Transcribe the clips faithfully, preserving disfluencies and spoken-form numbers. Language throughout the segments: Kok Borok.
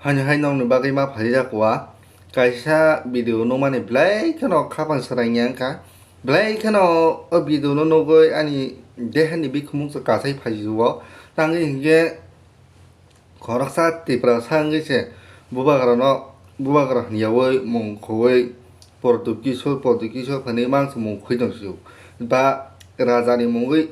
Hani hai nokni bagwi ma phaijak wa. Kaisa video nukmani belai kheno khapang swrangya wngkha. Belai kheno o video no nugwi ani dehani bikhumung se kasai phaijio. Tangwi hinkhe khoroksa Tiprasa wngwi se bubagrano, bubagra hwnyawi mung khowoi Prodip Kishore, Prodip Kishore hwnwi mang se mung khoi tong sio. Ba rajani mungwi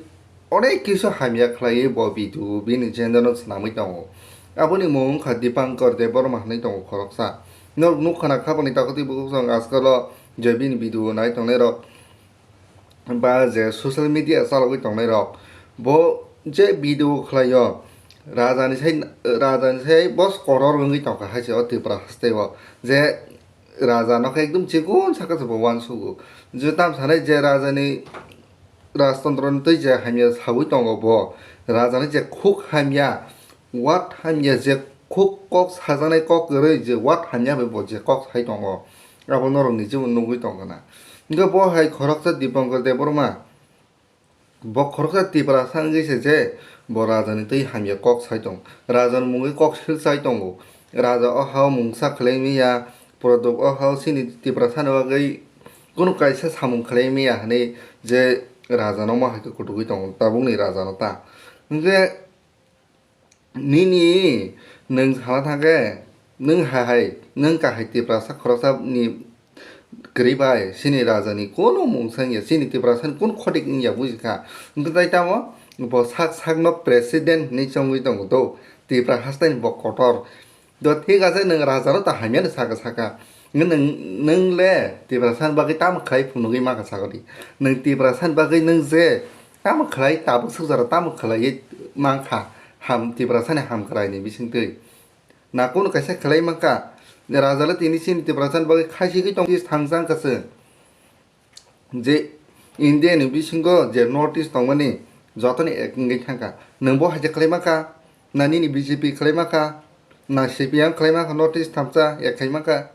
onek kisu hamya khlaiwi bo video bini channel no swnamwi tongo. Aboni mung wngkha Dipankar Debbarma hwnwi tongo khoroksa. Norok nukha na kha boni takhuk twi bukhuk song ajkalo je bini video nai tongnai rok ba je social media chalogwi tongnai rok. Bo je video khlaio rajani sai, rajani sai bos koror wngwi tongkha hai se o Tripura haste o je raja no khe ekdum chikon saka se bo uansugo. Je tam sanai je rajani Rajtantro ni twi je hamya sawi tongo bo, rajani je khuk hamya, wat hamya je khuk kok sajaknai kok kwrwi je wat hamya bai bo je kok sai tongo, abo norok ni jemon nugwi tongkha na. Hwnkhe bo hai khoroksa Dipankar Debbarma, bo khoroksa Tiprasa wngwi se je bo rajani twi hamya kok sai tong, rajani mungwi kok sil sai tongo, raja o ha o mungsa khlai manya, Prodip o ha o chini Tiprasani bagwi kunu kaisa samung khlai manya hwnwi je raja no ma hai khe kutukwi tongo tabukni raja no ta. Hwnkhe nini nwng sana thangkhe nwng hai hai nwng kahai Tiprasa khoroksa ni kwrwi bai chini raja ni kunu mungsa wngya, chini Tiprasa ni kunu khotik wngya buji kha. Hwnkhe tai tamo bo sak sak no president hwnwi chongwi tongo do Tipra haste ni bo kotor. Do thik ase, nwng raja no ta hamya ni saka saka. Nwng, nwng le Tiprasa ni bagwi tamo khlai phunugwi mankha sakodi. Nwng Tiprasa ni bagwi nwng je tamo khlai tabuk swk jora tamo khlaiwi mankha ham Tiprasa ni hamkrai ni bisingtwi. Na kunu kaisa khlai mankha. Raja le tini chini Tiprasa ni bagwi khaisigwi tong thangsa wngkha se. Je India ni bisingo je North East tongmani jotoni ek wngwi thangkha. Nwng bo hai khe khlai mankha, na nini B J P khlai mankha, na C P M khlai mankha, North East thamsa ek khai mankha.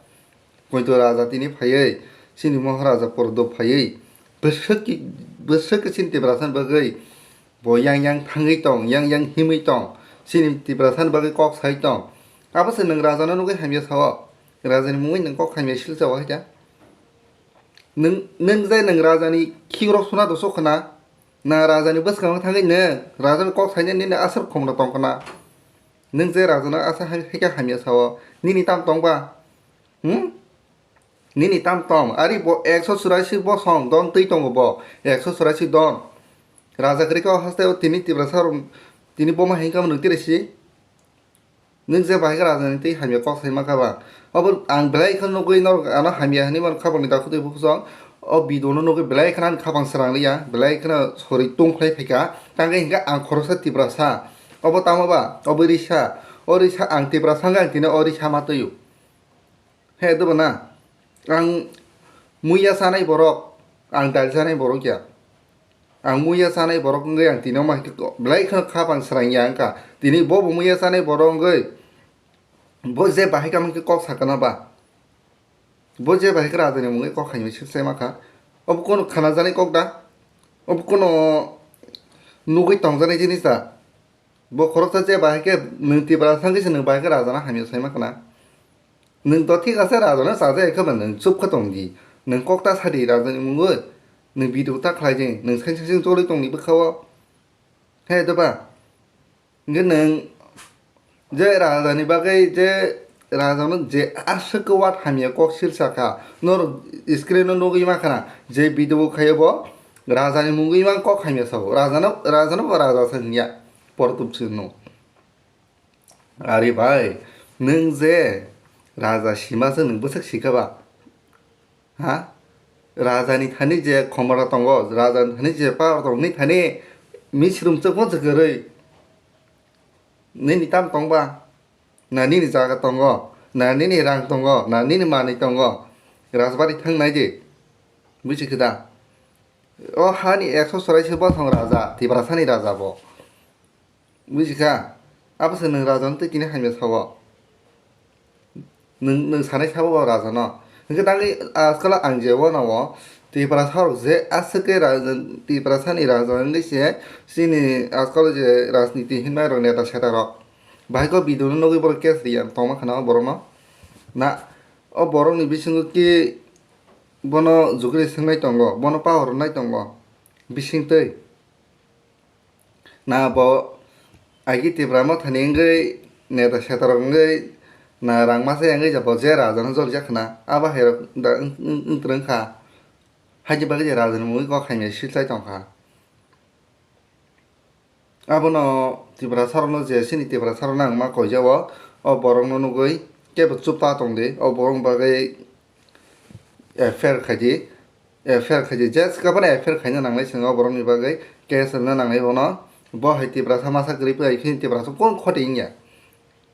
Poito raja tini phaiwi chini Maharaja Prodip phaiwi bwswk ki-, bwswk khe chini Tiprasa ni bagwi bo yang yang thangwi tong, yang yang himwi tong, chini Tiprasa ni bagwi kok sai tong. Abo se nwng raja no nugwi hamya sao, raja ni mungwi nwng kok hamya silsa o hai khe. Nwng, nwng je nwng rajani khikrok sona doso khna, na rajani bwskango thangwi nwng rajani kok saina nini aswk khumno tong khna. Nwng je rajano asa hai, hai khe hamya sao, nini tam tong ba? Hmm? Nini tam tong? Ari bo ekso churaisi bosong don twi tongo bo, ekso churaisi don. Raja kwrwi khe o haste o tini Tiprasa rok, tini bo ma hingkha nwng tiri si. Nwng je bahai khe rajani twi hamya kok sai mankha ba? Obo ang belai khe nugwi norok ano hamya hinwi mano khapangni dakhuk twi bukhuk song. O video no nugwi belai kheno ani khapang srang liya, belai kheno sori tong khlai phaikha. Tangwi hinkhe ang khoroksa Tiprasa. Obo tamo ba? Obo risa. O risa ang Tiprasa wngkha ang tini o risa ma twiyo. He, dobo na? Ang muiya chanai borok, ang dal chanai borok ya. Ang muiya chanai borok wngwi ang tini omo hai khe belai kheno khapang srang ya wngkha. Tini bo bo muiya chanai borok wngwi bo je bahai kama khe kok sakana ba? Bo je bahai khe rajani mungwi kok hamya sirsa ma kha. Obo kono khana janai kok da? Obo kono nugwi tong janai jinis da? Bo khoroksa je bahai khe nwng Tiprasa wngwi se nwng bahai khe rajano hamya sai ma khna. Nwng to thik ase, rajano chajak khe ba nwng chup khe tong di. Nwng kok ta sa di rajani mungwi. Nwng video ta khlai di. Nwng sain sain cholwi tong di bwkha o. He doba. Hwnkhe nwng je rajani bagwi je rajano je aswk wat hamya kok sirsa kha. Norok screen o nugwi ma khna je video khaio bo rajani mungwi mang kok hamya sao. Rajano, rajano bo raja sa hwnya. Por tubsino. Ari bai, nwng je raja sima se nwng bwswk sikha ba? Ha? Rajani thani je khomora tongo, rajani thani je power tongo, nini thani misrum chukmung se kwrwi. Nini tam tong ba? Na nini jaga tongo, na nini rang tongo, na nini manwi tongo. Rajbari thang nai di. Buji khe da? O hani ekso sorai se bosong raja, Tiprasani raja bo. Buji kha? Abo se nwng raja no twi tini hamya sao. Nwng, nwng sanai sabo bo raja no. Hwnkhe tangwi askala ang je uana o Tiprasa rok je aswk khe raja, Tiprasani raja wngwi se chini askalo je rajniti hinmai rok neta seta rok. Bahai kok video no nugwi borok case riya tongma khana o borok no. Na o borok ni bisingo ki bono jukri swngnai tongo, bono power rwnai tongo bisingtwi. Na bo agi Tipra Motha ni wngwi neta seta rok wngwi na rang masa wngwi bo je raja no joli jak khna. Abo hai rok da wng, wng, wng twrwng kha. Haini bagwi je raja ni mungwi kok hamya sitlai tong kha. Abono Tiprasa rokno je chini Tiprasa rokno ang ma koijao, o borokno nugwi kebo chupta tong di, o borok bagwi F I R khaidi, F I R khaidi, je swkang phano F I R khaina nangnai chwng o borokni bagwi case rwna nangnai bono. Bo hai Tiprasa masa kwrwi phai chini Tiprasa kon khoti wngya.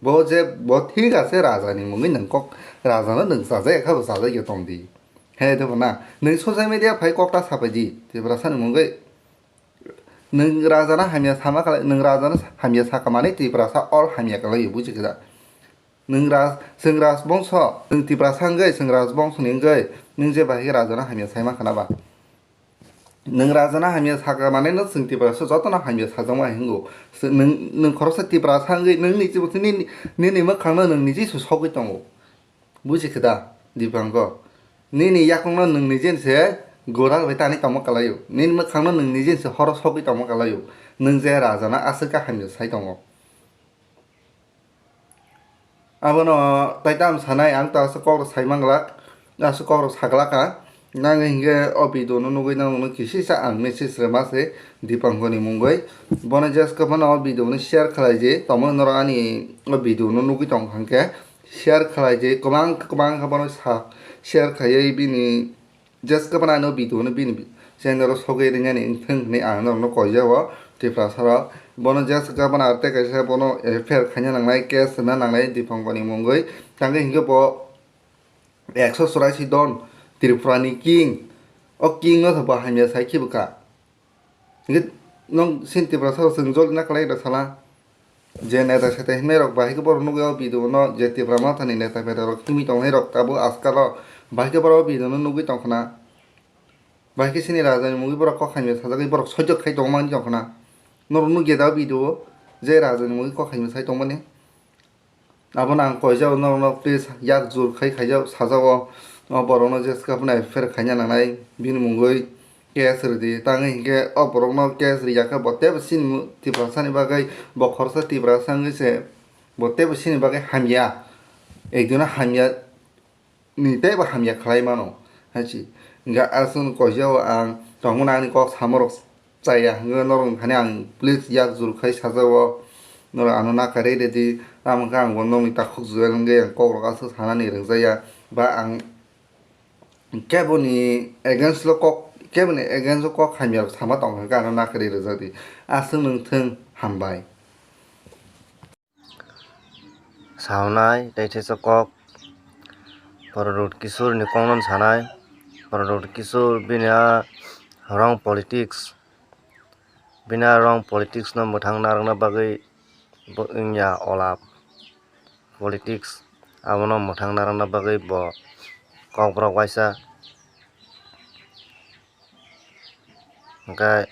Bo je bo thik ase raja ni mungwi nwng kok raja no nwng chajak kha bo chajak ya tong di. He de bo na nwng social media phai kok ta sapai di Tiprasa ni mungwi. Nwng raja no hamya sama khlai, nwng raja no hamya saka mani Tiprasa all hamya khlai buji khe da. Nwng raj, chwng rajbongso, nwng Tiprasa wngwi, chwng rajbongso ni wngwi, nwng je bahai raja no hamya sai ma khna ba. Nwng raja no hamya saka mani no chwng Tiprasa joto no hamya sajak ma hingo. Nwng, nwng khoroksa Tiprasa wngwi, nwng ni, nini, nini mwkhang no nwng niji su sogwi tongo. Buji khe da, Dipango? Nini yakung no nwng nijin se goral bai tani tongma kalaio. Nini mwkhang no nwng nijin se horo sogwi tongma kalaio. Nwng je raja no aswk kha hamya sai tongo. Abono tai tam sanai ang to aswk kok rok sai manglak, aswk kok rok saglak kha. Nang hinkhe o video no nugwi nang no kisisa ang message rwma se Dipango ni mungwi. Bono just khe phano o video no share khlai di, tamo norok ani o video no nugwi tong kha hinkhe share khlai di, kwbang kwbang khe bono sa share khaiwi bini Jeskabana ano video no bini channel o sogwi ringani wngthang hinwi ang norokno koijao Tiprasa rok. Bono jeskabana aro tei kaisa bono F I R khaina nangnai, case rwna nangnai Dipango ni mungwi. Tangwi hinkhe bo ekso churaisi don Tripura ni king. O king no bo hamya sai khibi kha. Hinkhe nwng chini Tiprasa rok chwng joli na khlai da sala. Je neta seta hinwi rok bahai khe borok nugwi o video no je Tipra Motha ni neta beta rok himwi tongnai rok tabuk askal o bahai khe borok o video no nugwi tong khna. Bahai khe chini raja ni mungwi borok kok hamya sajagwi borok sojok khai tong mani tong khna. Norok nugya da o video o je raja ni mungwi kok hamya sai tong mani. Abono ang koijao norokno please yak jur khai khaijak sajao o borokno jeska phano F I R khaina nangnai bini mungwi case rwdi tangwi hinkhe o borokno case rwya khe bo teibo chini Tiprasa ni bagwi bo khoroksa Tiprasa wngwi se bo teibo chini bagwi hamya ekdino hamya ni teibo hamya khlai mano hai se hinkhe aswk koijao ang tongmani ani kok samorok chaya hwnwi norok thani ang please yak jur khai sajao norok ano nakarwi rwdi tamo khe ang bo nokni takhuk jual wngwi ang kokrok aswk sanani rwngjakya ba ang keboni against o kok keboni against o kok hamya rok sama tong kha hwnkhe ano nakarwi rwjakdi aswk nwng thung hambai. Saunai tei theisa kok Pradyot Kishore ni kokno sanai. Pradyot Kishore bini a wrong politics, bini a wrong politics no mwthang narwkna bagwi bo wngya ola politics, abono mwthang narwkna bagwi bo kokborok waisa hwnkhe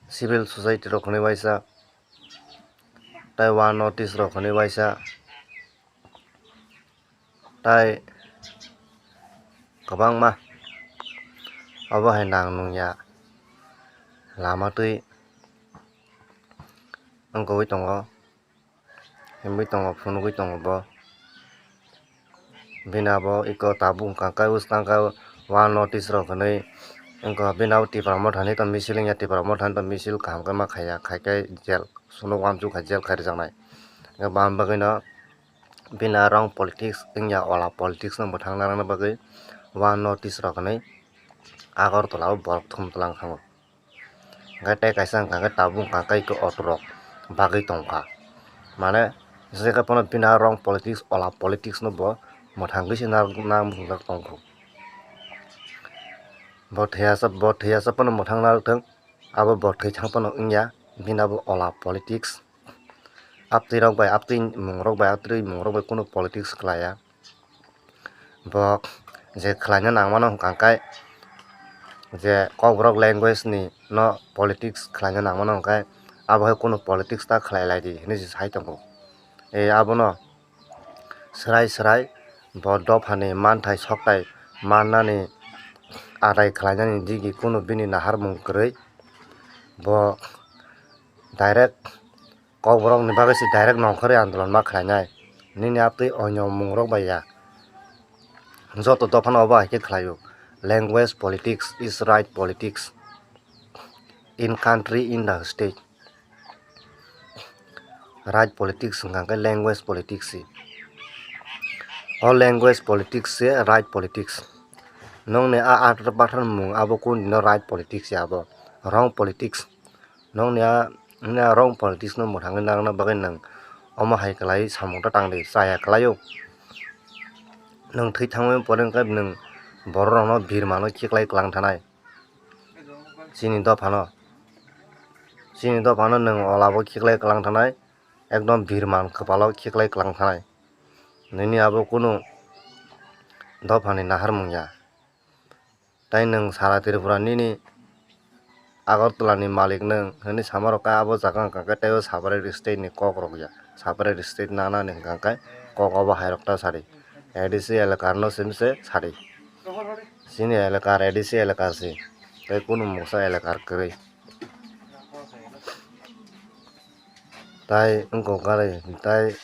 civil society rok hwnwi waisa. Tai one North East rok hwnwi waisa tai kwbangma obo hai nang nungya lama twi wngwi tongo, himwi tongo, phunugwi tongo bo. Bini abo eko tabuk wngkha khe, swkang khe one North East rok hwnwi wngkha. Bini abo Tipra Motha ni to misil wngya, Tipra Motha ni to misil kaham khe ma khaiya, khai khe jail, sunu uansuk hai jail khai rwjaknai. Hwnkhe bam bagwino bini a wrong politics wngya, ola politics no mwthang narwkna bagwi one North East rok hwnwi Agartala o borok thum twlang thango. Hwnkhe tei kaisa wngkha khe tabuk wngkha khe auto rok bagwi tongkha. Mane, je khe phano bini a wrong politics, ola politics no bo mwthangwi se na, na mwngjak tongkhu. Bo thwiyasa, bo thwiyasa phano mwthang narwkthwng, abo bo thwithang phano wngya, bini abo ola politics. Aptwi rok bai, aptwi mung rok bai, aptwi mung rok bai kunu politics khlaiya. Bo je khlaina nangmano hwnkha khe, je Kokborok language ni no politics khlaina nangmano hwnkhe, Abo hai kunu politics ta khlai lai di hinwi se sai tongo. E abono swrai swrai bo dophani manthai sokthai mannani adai khlainani digi kunu bini naharmung kwrwi. Bo direct Kokborokni bagwi se direct nongkhorwi andolon ma khlainai. Nini amtwi onyo mungrok bai ya. Joto dophano obo hai khe khlaio. Language politics is right politics in country, in the state. Right politics hwnkha khe language politics se. O language politics se right politics. Nongni a atar pathar mung abo kundino right politics se abo. Wrong politics. Nongni a, nini a wrong politics no mwthangwi nangna bagwi nwng omo hai kwlai samung ta tangdi, chaya kwlaio. Nwng thwi thangmani pore wngkha nwng borok rokno birmano khiklai kwlang thanai. Chini dophano, chini dophano nwng olabo khiklai kwlang thanai, ekdom birman kwpalo khiklai kwlang thanai. Nini abo kunu dophani naharmung ya. Tai nwng sara Tripura nini Agartala ni malik nwng hinwi samarok khe abo jaga wngkha khe teibo separate state ni kok rok ya, separate state nanani hwnkha khe kok obo hai rok ta sadi. A D C elakar no simi se sadi. Chini elakar A D C elakar se tei kunu mungsa elakar kwrwi. Tai wngkok gari tai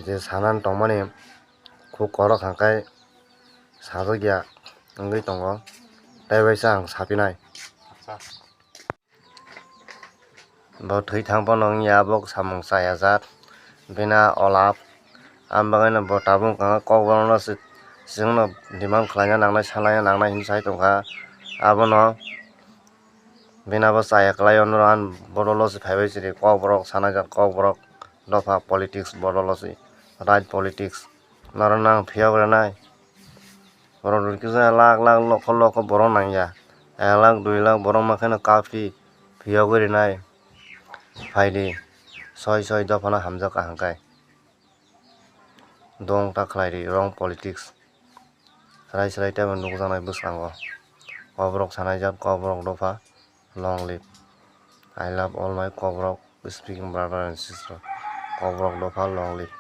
je sanani tongmani khuk korok hwnkha khe sajak ya wngwi tongo, tei waisa ang sapinai. Bo thwi thang phano wngya, bo samung chayajak, bini olap. Ang bagwino bo tabuk wngkha khe kokborokno se chwngno demand khlaina nangnai, sanaina nangnai hinwi sai tongkha. Abono bini abo chaya kwlai, ono ani bodol o se phaibai sidi kokborok sanajak, kokborok dopha politics bodol o se, right politics. Norok nang phiyok rwnai. Borok rwkhe lakh lakh lokho lokho borok nangya. Ek lakh dui lakh borok makheno kaphri phiyogwi rwnai. Phaidi soi soi dophano hamjak kaham khe. Dong ta khlai di wrong politics. Srai srai tei bo nukjaknai bwskango. Kokborok sanaijak, kokborok dopha. Long live. I love all my Kokborok speaking brother and sister. Kokborok dopha long live.